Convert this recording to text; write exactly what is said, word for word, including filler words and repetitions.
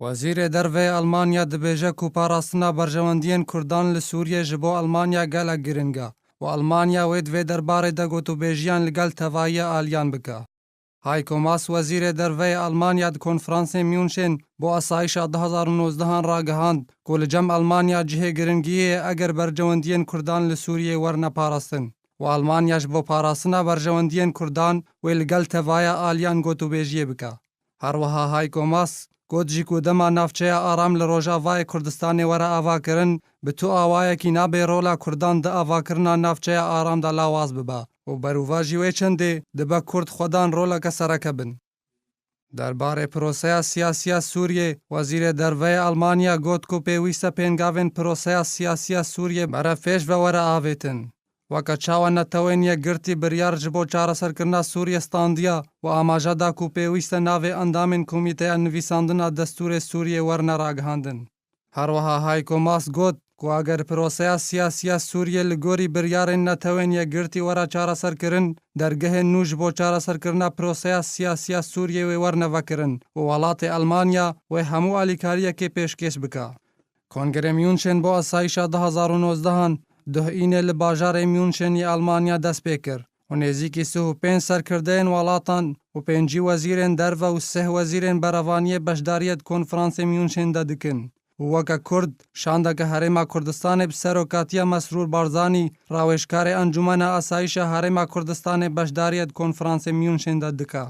Wezîrê Derve yê Almanya dibêje ku parastina berjewendiyên Kurdan li Sûriyê ji bo Almanya gelek giring e û Almanya wê di vê derbarê de gotûbêjiyan li gel tevahiya aliyan bike. Heiko Maas, wezîrê derve yê Almanya, di konferansê München bo asayişa du hazar û nozdehan ragihand ku li cem Almanya cihê giringiyê ye eger berjewendiyên Kurdan li Sûriyê werne parastin û Almanya ji bo parastina berjewendiyên Kurdan wê li gel tevaya aliyan gotûbêjiyê bike. Her wiha Heiko Maas got jî ku dema navçeya aram li rojavayê Kurdistanê were avakirin, bi tu awayekî nabe rola Kurdan di avakirina navçeya aram de lawaz bibe û berovajî wê çendê dibe Kurd xwedan roleke sereke bin. Derbarê proseya siyasî ya Sûriyê, Wezîrê Derve yê Almanya got ku pêwîst e pêngavên proseya siyasî ya Sûriyê berefêş ve were avêtin. Weke çawa Netewên Yekgirtî biryar ji bo çareserkirina Sûriyê standiya û amaje da ku pêwîst e navê endamên Komîteya Nivîsandina Destûrê Sûriyê werne ragihandin. Her wiha Heiko Maas got ku eger proseya siyasî ya Sûriyê li gorî biryarên Netewên Yekgirtî were çareserkirin, dergehên nû ji bo çareserkirina proseya siyasî ya Sûriyê wê werne vekirin û welatê Almanya wê hemû alîkariyekê pêşkêş bike. Kongrê München bo asayişa du hazar û nozdehan duh înê li bajarê München yê Almanya dest pê kir û nêzîkî sih û pênc serkirdeyên welatan û pêncî wezîrên derve û sih wezîrên berevaniyê beşdariyê di konferansê München de dikin û weke Kurd, şandeke Herêma Kurdistanê bi serokatiya Mesrûr Barzanî, rawêjkarê Encûmena Asayişa Herêma Kurdistanê beşdariyê di konferansê München de dike.